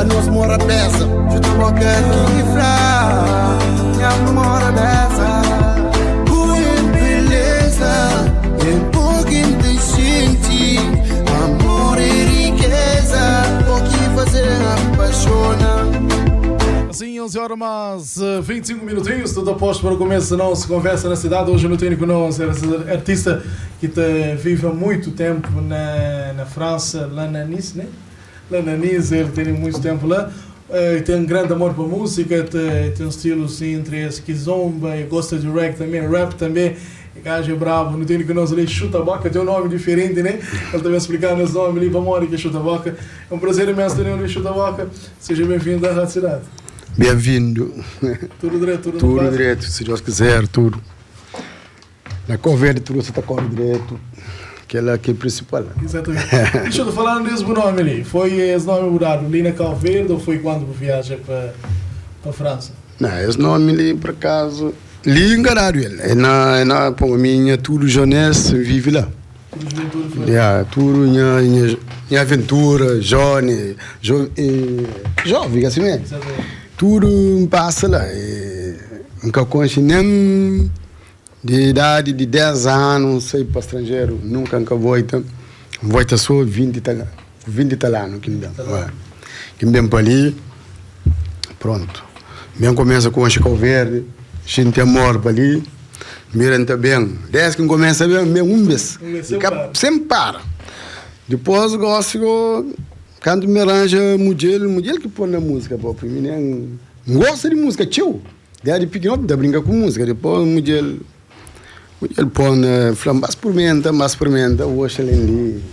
Pa nos morabeza Djuda boka ki fla Nha morabeza Bu é beleza É bo ki N ta xinti Amor é rikeza Bo ki faze-m apaixona. Assim, 11 horas mais 25 minutinhos, tudo a posto para o começo da nossa conversa na cidade. Hoje eu tenho conosco artista que te vive há muito tempo na, na França, lá na Nice, né? Lá na Nice, ele tem muito tempo lá. Eh, tem um grande amor para música, tem, tem um estilo assim, entre esse kizomba e gosta de reggae também, rap também. E gajo é bravo, não tem conosco ali, Chuta Boca, tem um nome diferente, né? Ele também explicando esse nome ali, vamos que é Chuta Boca. É um prazer imenso ter ele, Chuta Boca. Seja bem-vindo à Rádio Cidade. Bem-vindo. Tudo direito, tudo Tudo direito, se Deus quiser, tudo. Na Coverde tudo você está correndo direito. Aquela que é principal. Exatamente. Deixa eu falar desse nome ali. Foi esse nome mudado ali na Cabo Verde ou foi quando viaja para para França? Não, esse nome ali, por acaso, li enganado ele. É na, é na, pô, minha tudo jonés vive lá. Tudo juventude foi. Yeah, tudo minha, minha, minha aventura, jovem, jo, eh, jovem, assim mesmo. Exatamente. Tudo passa lá. E, nunca conheci nem de idade de 10 anos, sei para estrangeiro, nunca nunca volta. Volta só 20 e tal, 20 e tal anos que me dá. Que me para ali, pronto. Bem começa com o Chico Verde, gente amor para ali, mira tá bem. Desde que começa bem, bem um mês. Um mês, sem Fica- para. Sem para. Depois gosto, quando me arranja mulher, mulher que põe na música, pô, pra mim nem gosta de música, tio. Desde pequeno, da brinca com música. Depois mulher, mulher põe, né, fala, mas experimenta, mas experimenta, hoje ali,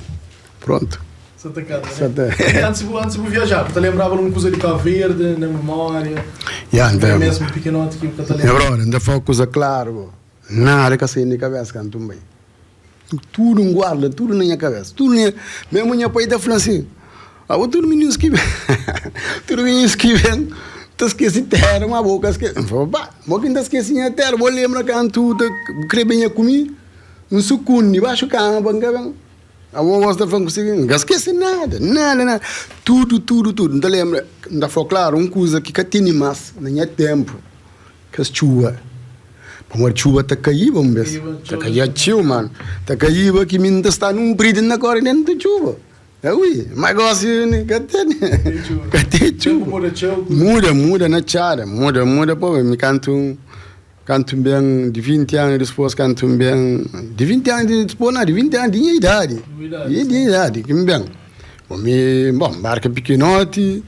pronto. Santa Casa, né? Santa- E Antes, antes de viajar, te lembrava de uma coisa de Cabo Verde, na memória? Yeah, Era então, mesmo pequenote que o É, Catalão. brother, ainda foi uma coisa claro, nada que sair na cabeça, canto bem. Tudo um guarda, tudo na minha cabeça. Tudo na minha... Mesmo minha pai tá falando assim, ah, tudo meninos que vem, tudo meninos que vem, tá esquece terra, uma boca esquece. Eu falo, pá, mas quem tá esquecendo a terra, vou lembrar que tu tá crebinha comigo, um sucunho, debaixo da cama, banca bem. A avó gosta de falar consigo, não esquece nada, nada, nada. Tudo, tudo, tudo. Não te lembra, não foi claro, uma coisa que tem mais, nem é tempo, que as chuva. Pô, a chuva tá caindo, vamos ver. Caíba, Tá caindo tio, mano. Tá caindo que me está num brilho na cor dentro da chuva. É ui, mas gosto, né? Que tem, chuva. que tem Tempo chuva. muda, tchau. Muda, muda na chara, muda, muda, pô, me canto, canto bem de 20 anos depois, canto bem, de 20 anos depois, não, de 20 anos de minha idade. De idade, De minha idade, que me bem. Bom, me, bom, barca pequenote,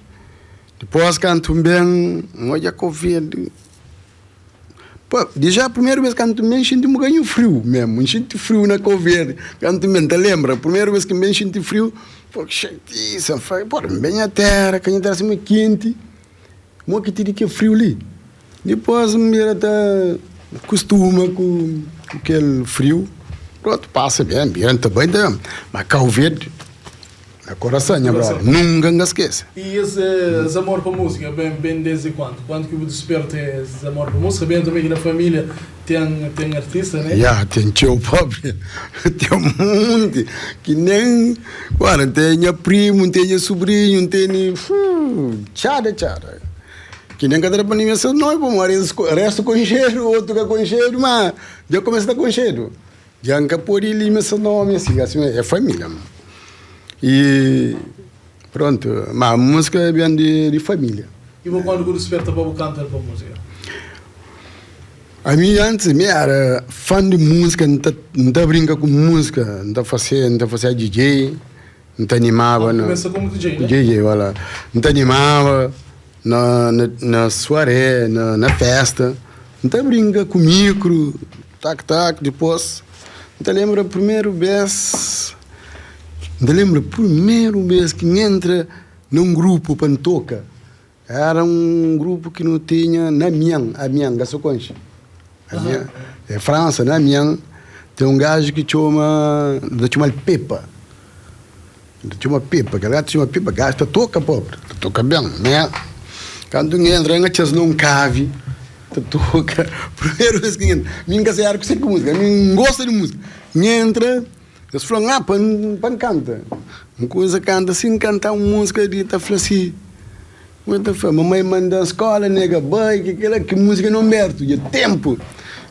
depois canto bem, olha Covid. Pô, desde a primeira vez que canto bem, senti um ganho frio mesmo, senti frio na Covid. Canto bem, te lembra? Primeira vez que bem senti frio, pô, que chatice, falei, pô, bem a terra, que a terra assim muito quente. Mo que tira que é frio ali. Depois me tá costuma com, com aquele frio. Pronto, passa bem, bem, também, tá. Mas Cabo Verde, na coração, minha brother, nunca me esquece. E esse, esse amor para música, bem, bem desde quando? Quando que o desperta esse amor para música? Bem também que na família tem, tem artista, né? Já, tem tio pobre, tem um monte, que nem, agora tem minha primo, tem minha sobrinho, tem, tchara, tchara. Que nem cada para mim, seu nome, pô, mas resto com cheiro, outro que com cheiro, mas já começa a com cheiro. Já nunca pode ir meu nome, assim, assim, é família. mano. E pronto, mas a música é bem de, de família. E vou quando que o desperta para o cantar para música? A mim antes me era fã de música, não tá, não tá brinca com música, não tá fazendo, não tá fazendo DJ, não tá animava. não. Começa como DJ, né? DJ, olha, não tá animava na, na, na soirée, na, na festa, não tá brinca com micro, tac, tac, depois, não tá lembra a primeira vez, não te lembro a primeira vez que entra num grupo para toca. Era um grupo que não tinha na Mian, a Mian, da Soconcha. Amiens, é França, na Amiens, tem um gajo que chama, chama Pepa. Chama Pepa, aquele gajo chama Pepa, gajo toca, pobre, toca bem, né? Quando entra, entra num cave, toca, primeira vez que entra, minha casa era com música, não gosta de música. Entra, eles falam, ah, pan, pan canta. Uma coisa canta assim, canta uma música de tá falando assim. Mãe ta fla, mamãe manda skola, nega bai, ki kila, ki música na Humberto, dja tempo.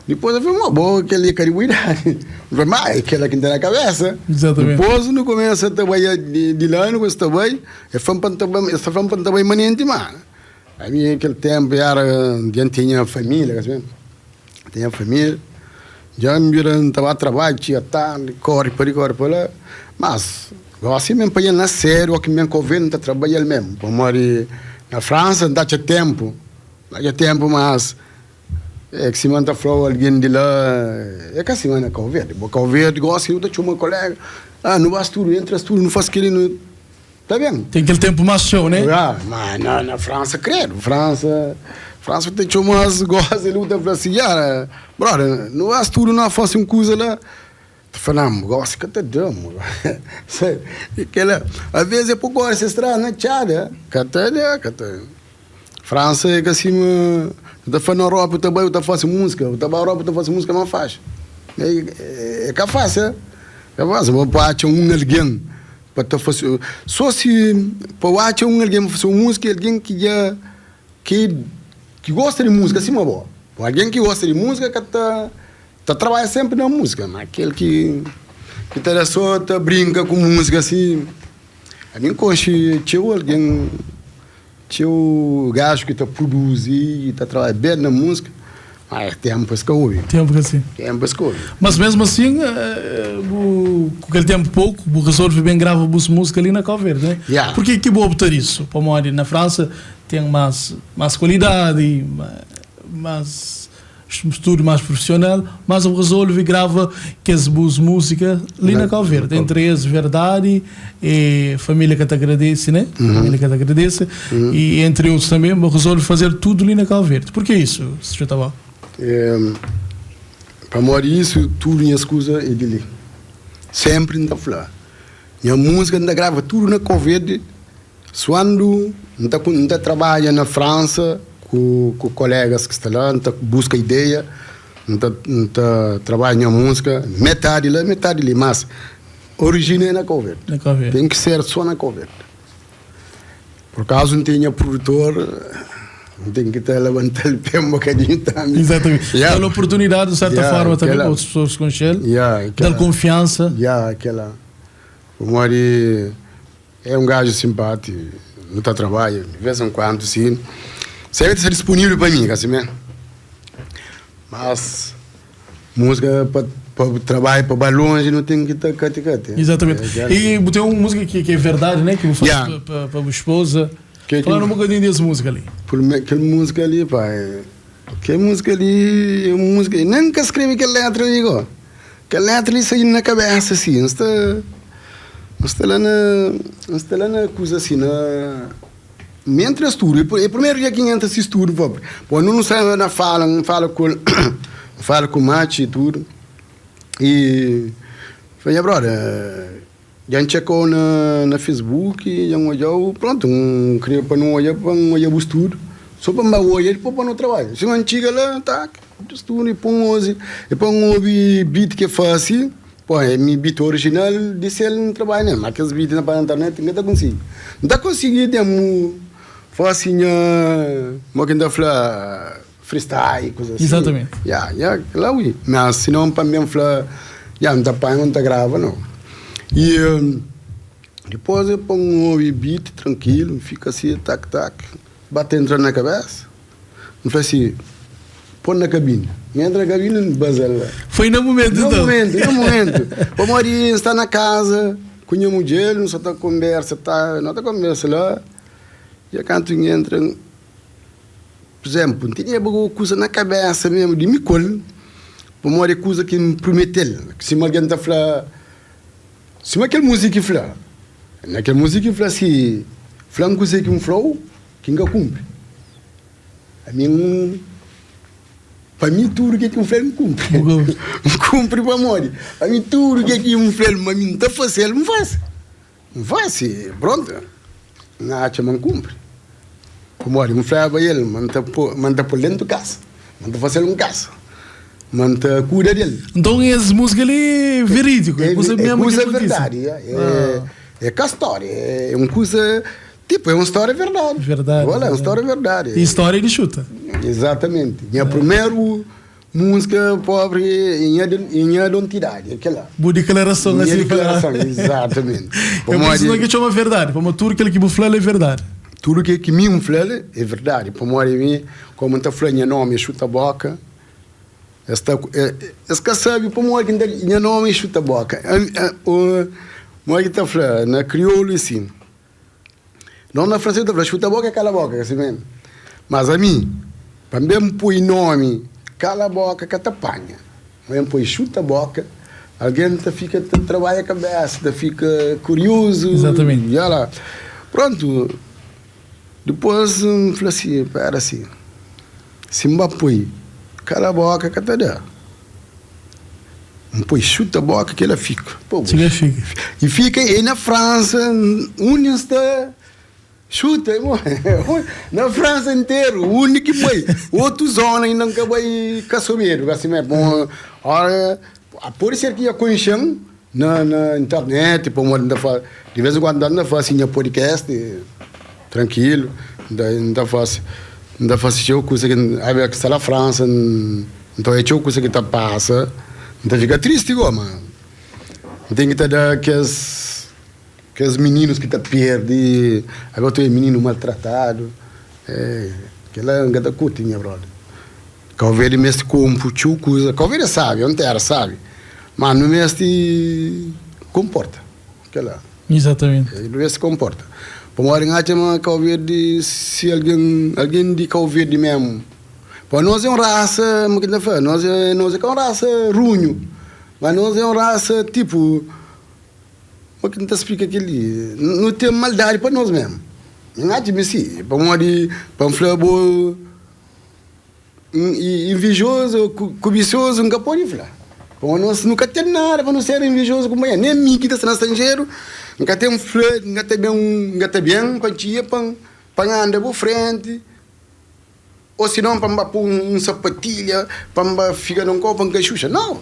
Depois eu falei, bo, kel li é ka di bu idade. Eu falei, mas é kela ki N ten na cabeça. Exatamente. Depois nu começa a trabalhar de, de lá, nu começa a trabalhar, el fla-m pa N ta bai, el fla-m pa N ta bai manenti, ma ami aquele tempo era, dja N tinha família, ka sabe? Tinha família, dja N bira N ta ba trabadju, txiga tardi, kori pa li, kori pa la, mas gosi mi N panha-l na sériu, o ki mi N ka obi-l N ta trabadja-l mesmu, pamodi na Fransa N ta atxa tempu, N ta atxa tempu mas é ki sima N ta fla-u algen di la, é ka sima na Kau Verdi, bo Kau Verdi gosi nu ta txoma kolega, ah nu ba studu, entra studu, nu fasi kili, nu. Ta ben. Ten kel tempu más txeu, né? Ah, ma na, na Fransa, credo, Fransa, Fransa ta txoma-s gosi, el ta fla assim, ah, brother, nu bas tudu na fasi un kuza la, ta fla, não, gosi ka ta da, mo. Sabe, e kela, às vezes é pa gosi es traz na txada, ka ta da, ka ta. Fransa é ka sima, bu ta fla na Europa, bu ta bai, bu ta fasi músika, bu ta bai Europa, bu ta fasi músika, ma faxi. É, é ka fásil, é ka fásil, bo pa atxa un algen. Pa ta fase, so si pa bu atxa un algen pa fase un múzika é algen ki dja ki ki gosta di múzika sima bo. Un algen ki gosta di múzika ka ta ta trabadja senpri na múzika, ma kel ki ki ta da so ta brinka ku múzika si. Ami N konxe txeu algen, txeu gaju ki ta pruduzi i ta trabadja ben na múzika. Ma é tempu es ka obi. Tempu ka si. Tempu es ka obi. Mas mesmu asin, bu ku kel tempu pouku, bu resolve ben grava bus musika li na Kau Verdi, ne? Yeah. Purki ki bu opta disu? Pamodi na Fransa ten mas mas kualidadi, mas studu mas prufisional, mas bu resolve grava kes bus musika li na Kau Verdi. Entri es Verdadi e Família Ka Ta Agradese, ne? Família Ka Ta Agradese. E entri otus tanbe, bu resolve fazer tudu li na Kau Verdi. Purke isu, Sr. Tabau? Pamodi isu, tudu nhas kuza é di li. Senpri N ta fla, nha múzika N ta grava tudu na Kau Verdi. Suandu N ta N ta trabadja na Fransa ku ku kolegas ki sta la, N ta buska ideia, N ta N ta trabadja nha múzika, metadi la, metadi li, mas Origina é na Cabo Verde. Na Cabo Verde. Tem ki ser só na Cabo Verde. Por causa não tem nha produtor, não tem que tá levantar o pé um bocadinho também. Exatamente. Yeah. Dá oportunidade, de certa Yeah, forma, também aquela- para outras pessoas conhecerem. Yeah, aquela- Dá confiança. Yeah, aquela. O Mori é um gajo simpático, não tá trabalho, de vez em quando, sim. Sempre está disponível para mim, assim mesmo. Mas Música pa pa trabalho pa ba longe não tem que ta kati kati. Exatamente. É, E bu tem uma música que, que é verdade, né? Que bu faz Yeah. pa, pa, pa bu esposa. Que- Fala um bocadinho dessa música ali. Por me, aquela música ali, pá. É, aquela música ali, é uma música. Eu nunca escrevi aquela letra ali, ó. Aquela letra ali saiu na cabeça, assim. Não está, não está lá na. Não está lá na coisa assim, na. Mi entra studu, é primeru dia ki N entra si studu propi. Pô, nu nu sta na fala, N fala ku el, N fala ku Matxi i tudu. I fla, nha brother, dja N txekau na na Facebook, dja N odjau, prontu, N kria pa nu odja, pa N odja bu studu, so pa N ba odja dipôs pa nu trabadja. Sima N txiga la, ta, studu, i pô-m ozi, i pô-m obi beat ki el fase. Pô, é mi beat original di sel N trabalha nel, ma kes beat na pa internet N ka ta konsigi. N ta konsigi ten mu fasi nha, mo ki N ta fla, freestyle, kuza asi. Exatamente. Ya, ya, kila ui. Ma si non pa mi N fla, ya, N ta panha N ta grava, no. I dipôs e pô N obi beat trankilu, N fika asi, tak tak, bate entra na kabesa. N fla si, Pô-m na kabina. N entra na kabina, N baza-l la. Foi na momentu, Na nton? momentu, na momentu. Pamodi N sta na kaza ku nha mudjer, nu sa ta konbersa, ta, no ta konbersa la. Dja kantu N entra, pur izénplu, N tinha kuza na kabesa mésmu di mi ku el, pamodi é kuza ki N promete-l. Sima algen ta fla, sima kel múzika ki fla, na kel múzika ki fla si, Fla-m kuzê ki N fla-u ki N ka kunpri. Ami N Pa mi tudu ke ki N fla-l N kunpri. N kunpri pamodi ami tudu ke ki N fla-l ma mi N ta fase-l, N fase. N fase, prontu. N atxa ma N kunpri. Pamodi N flaba el ma N ta po, ma N ta po-l dentu kasa, ma N ta fase-l un kasa, ma N ta kuida del. Nton es múzika li é verídiku, é kuza É mesmu ki kuza kontise? verdadi, é ka stória, é un kuza. Tipo, é un stória verdade. Verdade. Voilà, é un stória verdade. E stória di xuta. Exatamente. Nha primeru músika pobre é nha, é nha identidade, é kel-la. Bu diklarason Nha assim. diklarason, exatamente. Eu Pamodi- penso que txoma verdade, pamodi tudo aquilo que bu fla é verdade. Tudo que que mi N fla-l é verdade. Pamodi mi, komu N ta fla nha nomi é Xuta Boka, es ta, es ka sabe pamodi ki N ta, nha nomi é Xuta Boka. Modi ki ta fla na kriolu é sin. Nós na fransês ta fla xuta boka é kala boka, ka si mesmu. Mas ami, pa N ben poi nomi kala boka ka ta panha. Pa N poi xuta boka, algen ta fika ta trabadja kabesa, ta fika kuriozu. Exatamente. Ya la. Prontu, dipôs N fla si, pera si, si N ba poi kala boka ka ta da. N poi xuta boka kela fika. Pô, Txiga fika. E fika e na Fransa, undi N sta xuta, na Fransa interu, undi ki bai, otu zona inda N ka bai ka sobedu, asi mesmu. Bon, ora, pode ser ki nha konxe-m na na internet, pamodi N ta fasi, di vez en kuandu N ta fasi nha podcast, trankilu, N ta fasi, N ta fasi txeu kusa ki, abe ki sta na Fransa, N ta oia txeu kusa ki ta pasa, N ta fika tristi go, ma N ten ki ta da kes kes mininus ki ta perde, ago ta oia mininu maltratadu, kila N ka ta kurti nha brother. Kau Verdi meste konpu txeu kusa, Kau Verdi é sabi, é un tera sabi, ma nu meste konporta, kila. Exatamente. Nu meste konporta. Pamodi N atxa ma Kau Verdi, si algen, algen di Kau Verdi mesmu, pa nos é un rasa, mo ki N ta fla, nos é, nos é ka un rasa runhu, ma nos é un rasa tipu, mo ki N ta splika kel-li, nu ten maldadi pa nos mesmu. N atxa ma si, pamodi pa N fla bo. Invejozu, kubisozu, N ka pode fla. Pamodi nos nu ka ten nada pa nu ser invejozu ku kunpanheru. Nen mi ki ta sta na stranjeru, N ka ten fla, N ka ta ben, N ka ta ben pa N txia pa N pa N anda bu frenti, ô sinon pa N ba poi un sapatilha, pa N ba fika na un kau pa N ka xuxa. Nau!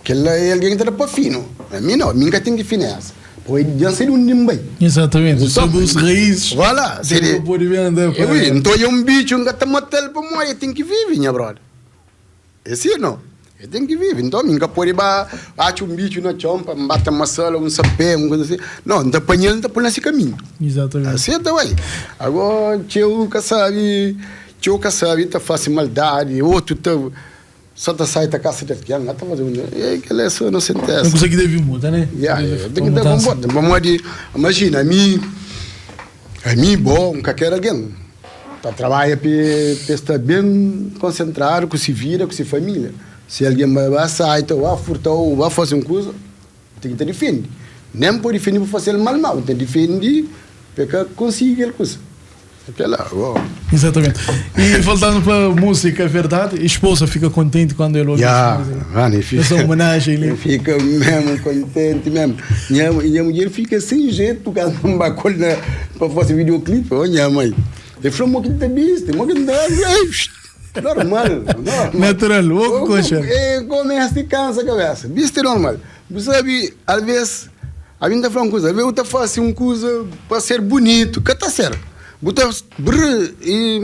Kel-la é algen ki ta da pa finu. Ami nau, mi N ka ten ki finesa. Poi dja N sai di undi N bai. Exatamente, sobre os raízes. Voilà, Você não pode vender pa. Ui, nton é un bitxu, N ka ta mata-l pamodi el ten ki vive, nha brother. É si ou nau? El ten ki vive. Nton mi N ka pode ba atxa un bitxu na txon pa N ba ta masa-l un sapé, un kuza asi. Nau, N ta panha-l, N ta pô-l na se kaminhu. Exatamente. Asi el ta bai. Agora, txeu ka sabe, txeu ka sabe, ta fase maldadi, otu ta. Só ta sai ta kasa di algen, la ta faze un e kel-la é só inosentésa. Un kuza ki debe muda, né? Ya, ten ki da konporta. Pamodi, imajina, ami, ami, bo, un kalker algen ta trabadja pa e sta ben konsentradu ku se vida, ku se família. Si algen bai ba sai ta ba furta-u, ba faze un kuza, bu ten ki ta difende. Nen pode difende pa faze-l mal, má bu ta difende pa e ka konsigi kel kuza. Aquela, oh. Exatamente. E voltando para a música, é verdade? Esposa fica contente quando ele ouve yeah, essa música. Mano, fica, essa homenagem ali. Fica mesmo contente mesmo. Minha, minha mulher fica sem jeito quando me bacou na para fazer videoclipe. Oh, minha mãe. Ele falou, que te viste, mo que te Normal, normal. Natural, o coxa. É, começa e cansa a cabeça. Viste normal. Você sabe, às vezes A mi N ta fla un kuza, alvês bu ta fase un kuza pa ser bunitu, ka ta ser. Bu ta brr i.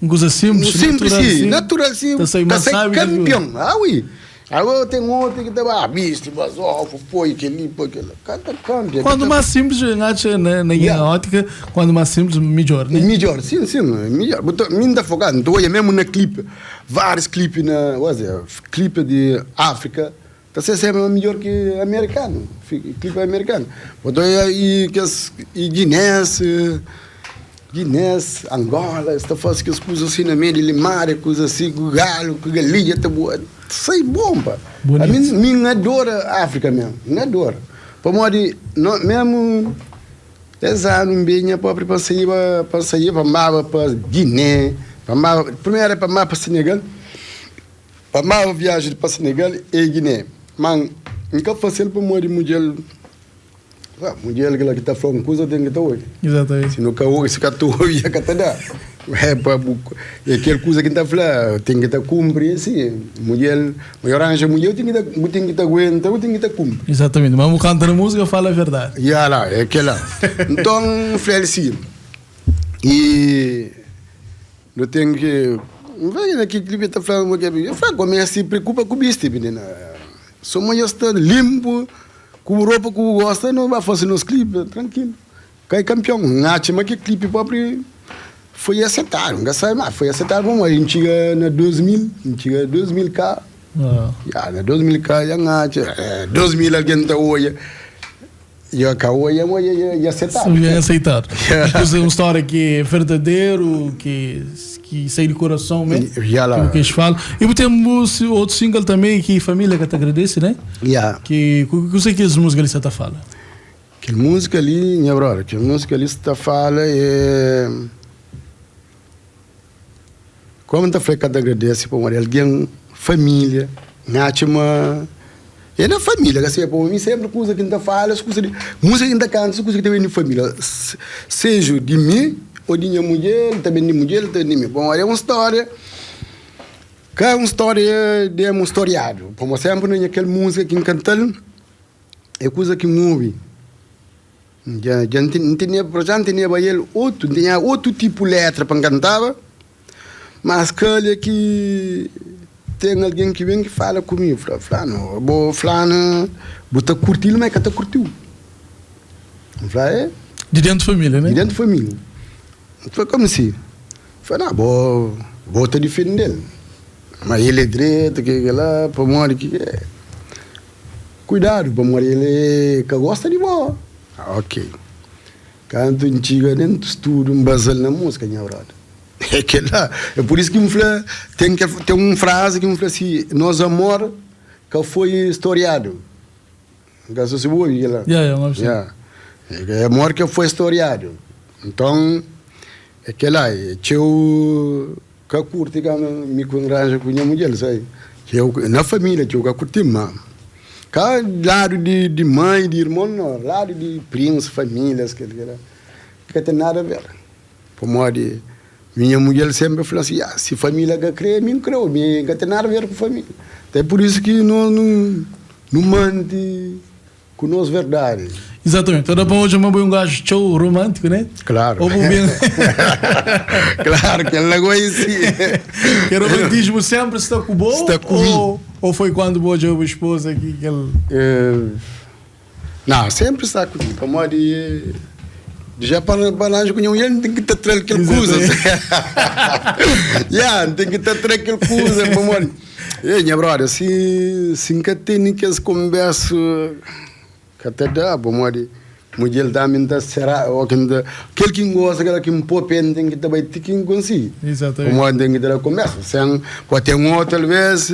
Un kuza sinplis, Sinplis, natural si, si. natural si, Ta sai ta más sai sábi di ki. kanpion. Ah ui! Agora ten otu ki ta ba, ah, bisti, bazofu, poi kel-li, poi kel-la. Ka ta kanpia, ka Kuantu ta. más sinplis, N atxa na na nha Ya. ótika, kuantu más sinplis, midjór, né? Midjór, sin, sin, midjór. Bu ta, mi N ta foka, N ta odja mésmu na klipi, várius klipi na, klipi di Áfrika, Ta ser sempre midjor ki americano, clipe americano. Bo ta oia i kes i Guinés, Guinés, Angola, es ta fase kes kuza asi na meio di limaria, kuza asi ku galo, ku galinha ta bua, sai bom pa. Bonito. Ami mi N adora Africa mesmo, N adora. Pamodi no mesmo es anu N ben nha propi pa N saiba, pa N saiba pa N baba pa Guiné, pa N baba, primeru pa N baba pa Senegal. Pa maba viaji pa Senegal e Guiné, ma N ka fase-l pamodi mudjel, ah, mudjel kila ki ta fla un kuza ten ki ta obi. Exatamente. Si nu ka obi, si ka ta obi, ya ka ta da. É pa bu é kel kuza ki N ta fla, ten ki ta kunpri si mudjer, mudjer ranja mudjer, bu ten ki ta bu ten ki ta aguenta, bu ten ki ta kunpri. Exatamente, ma bu kanta na múzika fala verdadi. Ya la, é kela. Nton N fla-l si, i nu ten ki N fla na ki klipi ta fla N fla kumesa preokupa ku bisti minina, so mudjer sta linpu ku bu ropa ku bu gosta, nu ba fase nos klipi trankilu. Kai kanpion, N atxa ma kel klipi propi foi asetadu, N ka sabe ma foi asetadu pamodi N txiga na 2000, N txiga 2000 ka, ya na 2000 ka dja N atxa, 2000 algen ta odja, dja ka odja ma dja asetadu. Dja aseitadu. Dipôs é un stória ki é verdaderu, ki ki sai di korason mé, Ya la. ki es fala. I bu ten bu otu single tanbe ki família ka ta agradese, né? Ya. Ki kuzê ki es múzika li sa ta fala? Kel múzika li, nha brother, kel múzika li sta fala é Como N ta fla ka ta agradese pamodi algen, família, N atxa ma é na família, ka se pamodi mi sénpri kuza ki N ta fala, es kuza di múzika ki N ta kanta, es kuza ki ta ben di família, seja di mi ô di nha mudjer, ta ben di mudjer, ta ben di mi, pamodi é un stória ka un stória demu storiadu, pamodi sénpri na nha kel múzika ki N kanta-l. É kuza ki N obi. Dja dja N ten N teneba pra já N teneba el otu N tinha otu tipu letra pa N kantaba, mas kal é ki ten algen ki ben ki fala ku mi, fla, Flanu, bo flana bu ta kurti-l ma el ka ta kurti-u. N fla, é. Di dentu família, né? Di dentu família. N fla, komu si? Fla, na, bo bo ta difende-l, ma el é dretu, ke kila, pamodi ki ke. Kuidadu pamodi el ka gosta di bo. Ah ok. Kantu N txiga dentu studu N baza-l na múzika nha brother. É kel-la. É pur isu ki N fla, ten kel, ten un frazi ki N fla si, nos amor ka foi storiadu. N ka sta si bu obi kel-la. Ya, ya, N obi si. Ya. É amor ka foi storiadu. Nton, é kel-la. É txeu. Ka kurti ka mi ku N ranja ku nha mudjer, sai. Txeu, na família txeu ka kurti-m, ma ka ladu di di mãe, di irmon, no, ladu di primus, famílias, kel kela, ka ten nada a ver. Pamodi mi nha mudjer senpri fla si, ah, si família ka kre, mi N kreu, mi ka ten nada a ver ku família. Nta é pur isu ki no nu manti. Ku nos verdadi. Exatamente. Ta da pa odja ma bo é un gajo txeu romântico, né? Claro. Ou bu ben. Claro, kel la goi si. Que romantismo sempre sta ku bo? Sta ku mi. Ou, ou foi quando bo odja bu esposa ki kel. Eh, não, sempre sta ku mi. Pamodi já pa pa arranja ku nha mulher, N ten ki ta tra-l kel kuza. Yeah, N ten ki ta tra kel kuza, pamodi. Ei nha brother, si si N ka tene kes konbersu ka ta da, pamodi mudjer tambi N ta sera o ki N ta kel ki N gosta kel ki N pô pé N ten ki ta bai ti ki N konsigi, pamodi N ten ki ta da konbersu, sen pode ten otu alves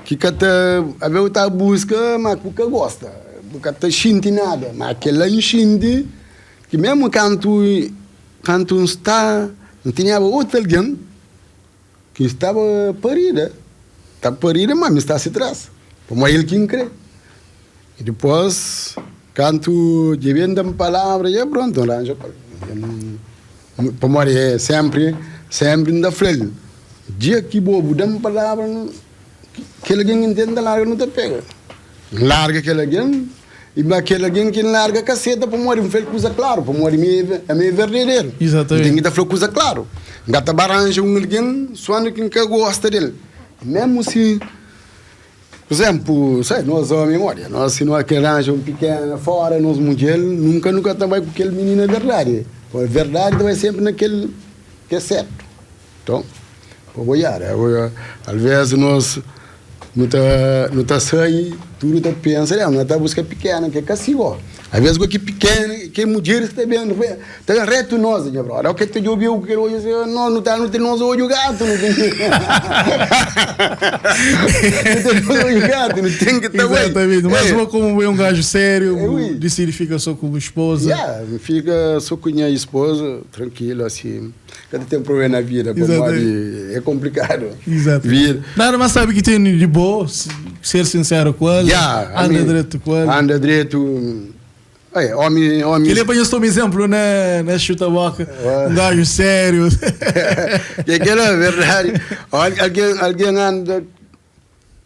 ki ka ta alves bu ta buska ma bu ka gosta, bu ka ta xinti nada, ma kel-la N xinti ki memu kantu kantu N sta N tinhaba otu algen. Ki staba parida, ta parida ma mi sta si tras, pamodi el ki N kre. I dipos, kantu dja ben da-m palavra, dja prontu, N ranja ku el. Pamodi e senpri, senpri N ta fla-l, dia ki bo bu da-m palavra, kel algen ki N tenta larga nu ta pega. N larga kel algen, i ma kel algen ki N larga ka seta pamodi N fla-l kuza klaru, pamodi mi ami é verdaderu. N ten ki ta fla kuza klaru. N ka ta ba ranja un algen suandu ki N ka gosta del. Mésmu si, pur izénplu, sai, nos ómi modi, nos si no ke ranja un pikena fóra nos mudjer, nunka nu ka ta bai ku kel minina verdadi. Pamodi verdadi ta bai sénpri na kel ki é sértu. Nton, pa bo yara, alvês nos nu ta nu ta sai, tudu ta pensa, N na ta buska pikena, ke ka si go. Alvês go ki pikena, ke mudjeris ki ta ben, ta ben retu nos, nha brother. O ke ta djobe-u ku kel odju si, no, nu ta nu ten nos odju gatu, nu ten nu ten nos odju gatu, nu ten ki ta bai. Exatamente. Mas bo komu bo é un gaju sériu, bu disidi fika so ku bu espoza. Ya, N fika so ku nha espoza, trankilu asi. Ka ta ten problema na vida pamodi é komplikadu. Exato. Vida. Nada mas sabe ki ten di bo, ser sinseru ku el, Yeah, anda ami, dretu ku el. Anda dretu. Ai, omi, omi. Kel-li é pa nhos toma izénplu na, na xuta boka. Un gaju sériu. Que aquela verdade. Alguém, alguém anda,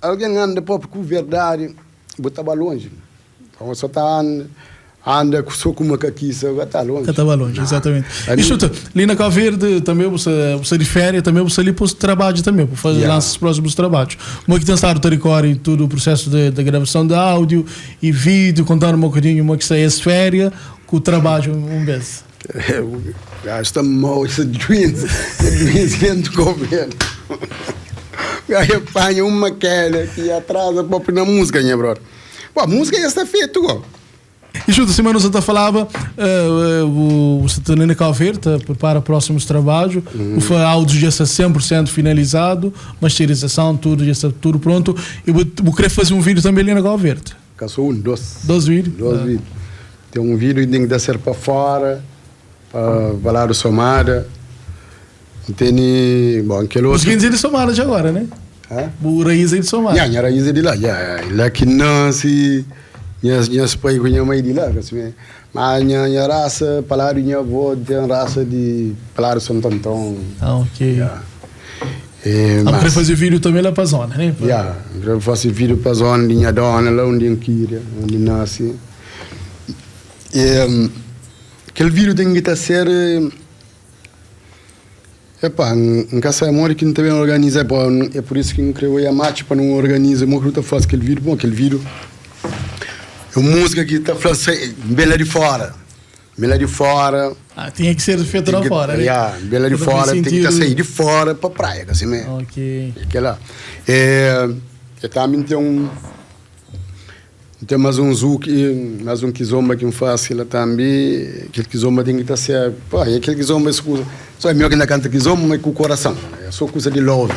alguém anda próprio com verdade, bu ta ba longe. Então só tá anda, anda só com uma caquiça, vai tá longe. Ka ta ba longe, exatamente. E xuta, li na Cabo Verde também você, você de férias, também você ali para o trabalho também, para fazer lança os próximos trabalhos. Como é que tem estado o record todo o processo de, de gravação de áudio e vídeo, contar um bocadinho como é que está essa férias com o trabalho um vez. O gajo está mau, essa doença, essa doença dentro do governo. O gajo apanha uma queda que atrasa próprio na música, minha brother. Pô, a música já está feita, ó. E junto, semana você falava, você está na Cabo Verde, prepara próximos trabalhos, o áudio já está 100% finalizado, masterização, tudo, já está tudo pronto. E vou, vou querer fazer um vídeo também ali na Cabo Verde. Caçou um, dois. Dois vídeos? Dois vídeos. Tem um vídeo que tem que descer para fora, para lá do Somada. Tem, bom, aquele outro... Os 15 de Somada já agora, né? Hã? O raiz é de Somada. Yeah, minha raiz é de lá, yeah. Lá que nasce, minha pai com minha mãe de lá, assim, mas minha raça, para lá minha avó tem raça de para lá de Santo Antão. Ah, ok. Yeah. É, Ah, mas, fazer vídeo também lá para a zona, né? Yeah, eu faço vídeo para a zona de minha dona, lá onde eu queria, onde nasce. E, aquele vídeo tem que estar ser. Epá, nunca sai amor que não também organiza, pô, é por isso que não criou a match para não organiza, mas que faz aquele vídeo, bom, aquele vídeo é uma música que está falando bem lá de fora, bem lá de fora. Ah, tinha que ser feito lá fora, né? Yeah, bem lá de fora, tem que sair de fora para praia, assim mesmo. Ok. Aquela, é, eu também tem um tem mais um zuki, mais um kizomba que me faz lá também, aquele kizomba tem que estar ser, pô, é aquele kizomba é só é melhor que ainda canta kizomba, mas com o coração, é só coisa de love.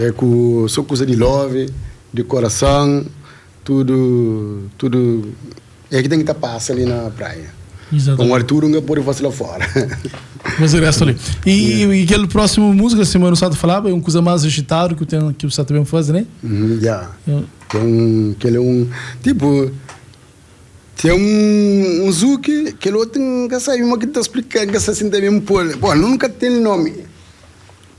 É com, só coisa de love, de coração, tudo, tudo, é que tem que estar passa ali na praia. Exatamente. Com o Arturo não pode fazer lá fora. Mas o resto ali. E, e aquele próximo música, assim, o Sato falava, é uma coisa mais agitado que o, tem, que o Sato também faz, né? Uhum, yeah. Tem um, que ele é um, tipo, tem um zuki que ele outro nunca sabe, uma que está explicando, que assim também pô, pô, nunca tem nome.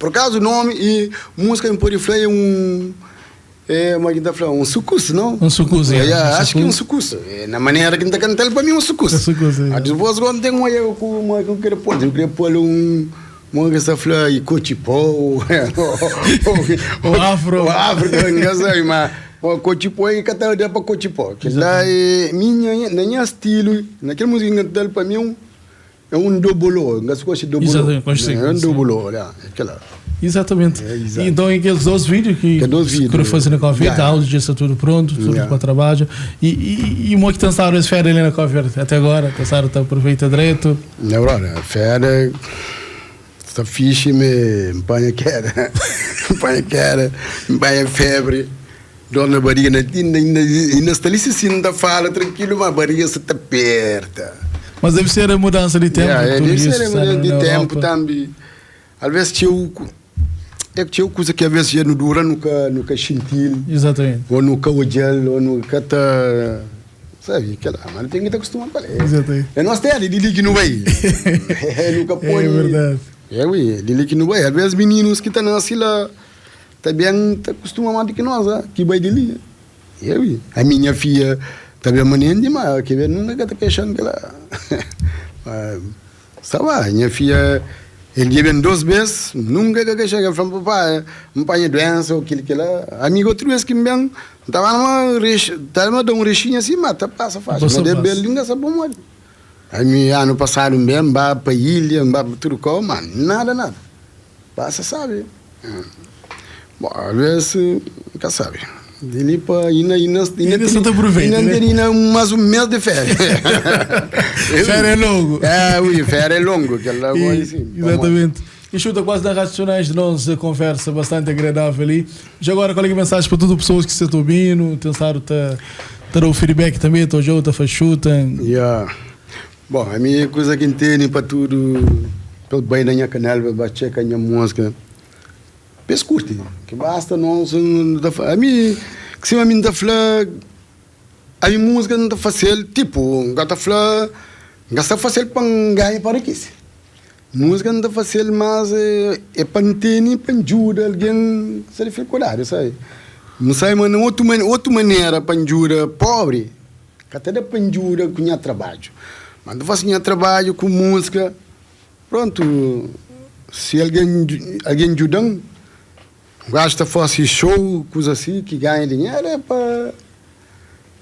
Por acaso o nome e música em pode falar é um é uma que tá falando, um sucus, não? Um sucus, é. Yeah, acho que é um sucus. É, na maneira que está cantando, para mim é um sucus. É sucus, é. Ah, depois quando tem uma eu com uma que eu quero pôr, eu queria pôr um uma que está falando e cochipó, o afro. O afro, não sei, mas o cochipó é que está para cochipó. Que lá é minha, na minha estilo, naquela música que está para mim um é um dobolô, não se gosta de dobolô. Exatamente, É um dobolô, olha, aquela. Exatamente. É, então, aqueles dois vídeos que, que dois vídeos. que fazer na Covid, Yeah. áudio já está tudo pronto, tudo Yeah. para trabalho. E, e, e o que tem as férias ali na Covid até agora, pensar está aproveita direito. Não, brother, a férias está fixe, me empanha queda, empanha queda, empanha febre, dor na barriga, ainda, ainda, ainda está ali se sinta fala tranquilo, mas a barriga se te aperta. Mas deve ser a mudança de tempo. Yeah, é, tudo deve isso, ser a estar mudança de na tempo Europa. também. Às vezes tinha o é que tinha coisa que às vezes já não dura nunca nunca sentir. Exatamente. Ou nunca odiar, ou nunca tá sabe, aquela, mas tem que estar acostumado com ela. Exatamente. É nossa terra, de que não vai. É, nunca põe. É verdade. É, ui, de que não vai. Às vezes meninos que estão nascendo lá, também tá acostumam mais do que nós, ah, que vai de ali. É, ui. A minha filha também manende, mas que vem nunca está queixando que ela. Mas, sabe, a minha filha, ele vem duas vezes, nunca que queixa, ele fala, papai, não põe doença ou aquilo que lá. Amigo, outra vez que me vem, estava numa recha, estava dando um rechinho assim, mas tá passa fácil. Passa Mas fácil. ele nunca sabe como. Aí, me, ano passado, bem, vá para ilha, vá para Turcó, mas nada, nada. Passa, sabe. Bom, às vezes, nunca sabe. Dele para ainda ainda Ainda só te aproveita, ainda né? tem ainda mais um mês de férias. Férias é longo. É, ui, férias é longo, que ela E, assim. exatamente. E chuta quase nas racionais de nós, a conversa bastante agradável ali. Já agora, qual é a mensagem para todas as pessoas que se estão ouvindo, tentar ter o feedback também, estou já, tá chuta. Yeah. Bom, a minha coisa que entende para tudo, pelo bem da minha canal, para bater com a minha música. Pes curte, que basta não a mim. Sima mi N ta fla, ami múzika N ta fase-l, tipu, N ka ta fla, N ka sta fase-l pa N ganha pa rikise. Múzika N ta fase-l mas é pa N tene pa N djuda algen ki sta difikuldadi, sabe? N sabe ma na otu otu manera pa N djuda pobri ka ta da pa N djuda ku nha trabadju. Ma N ta fase nha trabadju ku múzika, prontu, si algen algen djuda-m, N gosta ta fase show, kuza asi ki ganha dinheru é pa.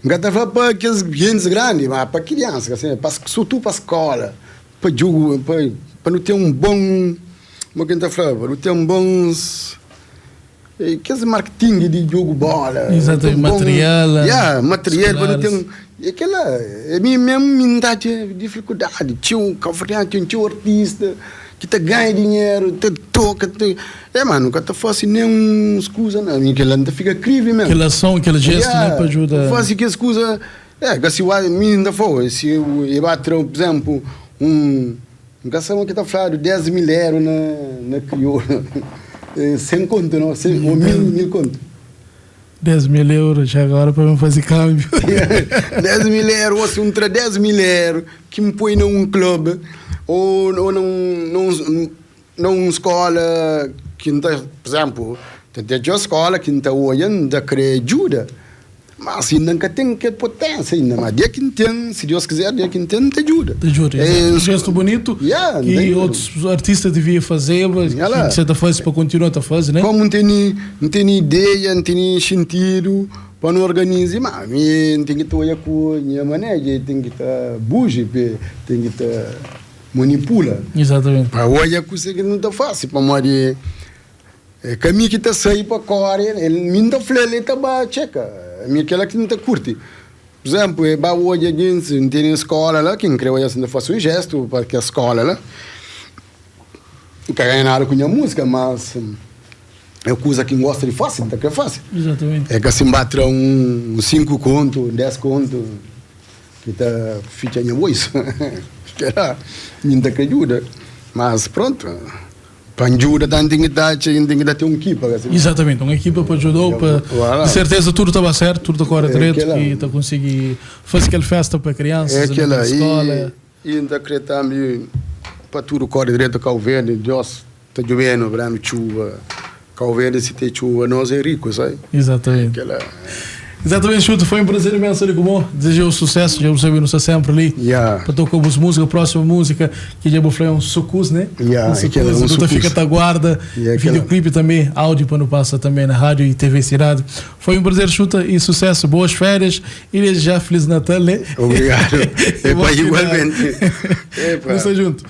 N ka ta fla pa kes gentis grandi, ma pa kriansa, ka pa surtudu pa skola, pa djugu, pa pa nu ten un bon, kuma ki N ta fla, pa nu ten bons kes marketing di djugu bola, Exatamente, un bon, material, ya, material pa nu skolares. ten, e kila, e mi mesmu mi N ta atxa difikuldadi, txeu kabuverdianu ten txeu artista ki ta ganha dinheru, ta toka, ta. É ma nu ka ta fase nen uns kuza na mi kel-la N ta fika krivi mesmu. Kel ason, kel jestu ne pa djuda. Fase kes kuza, é ka si mi N ta fla, si e ba tra, pur izénplu, un, N ka sabe ki ta fladu 10 mil eru na na kriolu, 100 kontu no, ô mil kontu. 10 mil euro, já agora pa ben faze kambio. 10 mil euro, ou se um tra 10 mil euro ki N poi na un club ou ou na un na un Na un skola ki N ta, pur izénplu, ta ten txeu skola ki N ta odja, N ta krê djuda, má si inda N ka ten kel poténsia inda. Má dia ki N ten, si Deus kizer, dia ki N ten, N ta djuda. Ta djuda, É un jestu bunitu ki otus artista devia fazeba, ki sa ta faze pa kontinua ta faze, né? Komu N tene, N tene ideia, N tene xintidu pa nu organiza, má mi N ten ki ta odja ku nha maneja, ten ki ta buji, ten ki ta. Manipula. Exatamente. Pa odja kuse ki nu ta fase, pamodi é ka mi ki ta sai pa kore, el mi N ta fla-l el ta ba txeka, ami kela ki N ta kurti. Pur izénplu, el ba odja gentis, N tene skola la ki N kre odja si N ta fase un jestu pa kes skola la. N ka ganha nada ku nha múzika, mas é kuza ki N gosta di fase, N ta kre fase. Exatamente. É ka si N ba tra un 5 kontu, 10 kontu. Ki ta fitxa nha boisu Kela mi N ta kre djuda Mas prontu Pa N djuda ta N ten ki ta atxa N ten ki ta ten un ekipa ka si Exatamente, un ekipa pa djudau pa Voilà Di serteza tudu ta ba sertu, tudu ta kore É dretu kela i ta konsigi fasi kel festa pa É kriansas na kela kel skola. I N ta kre tambi pa tudu kore dretu Kau Verdi Dios ta djubenu pa danu txuba Kau Verdi si ten txuba nos é riku sai Exatamente. Kela. Exatamente Xuto, foi um prazer imenso ali ku bo, desejou sucesso, dja bu sabe nu sta sempre li Yeah. pa toka bus música, próxima música ki dja bu fla é um sucus, né? Yeah, Um é kela, sucus, um nu ta sucus. fika ta guarda Yeah, kela. videoclipe também, áudio pa nu passa também na rádio e TV Cidade. Foi um prazer Xuta e sucesso, boas férias e desde já Feliz Natal, né? Obrigado. E bom Epa, final. igualmente. Epa. Nu sta junto.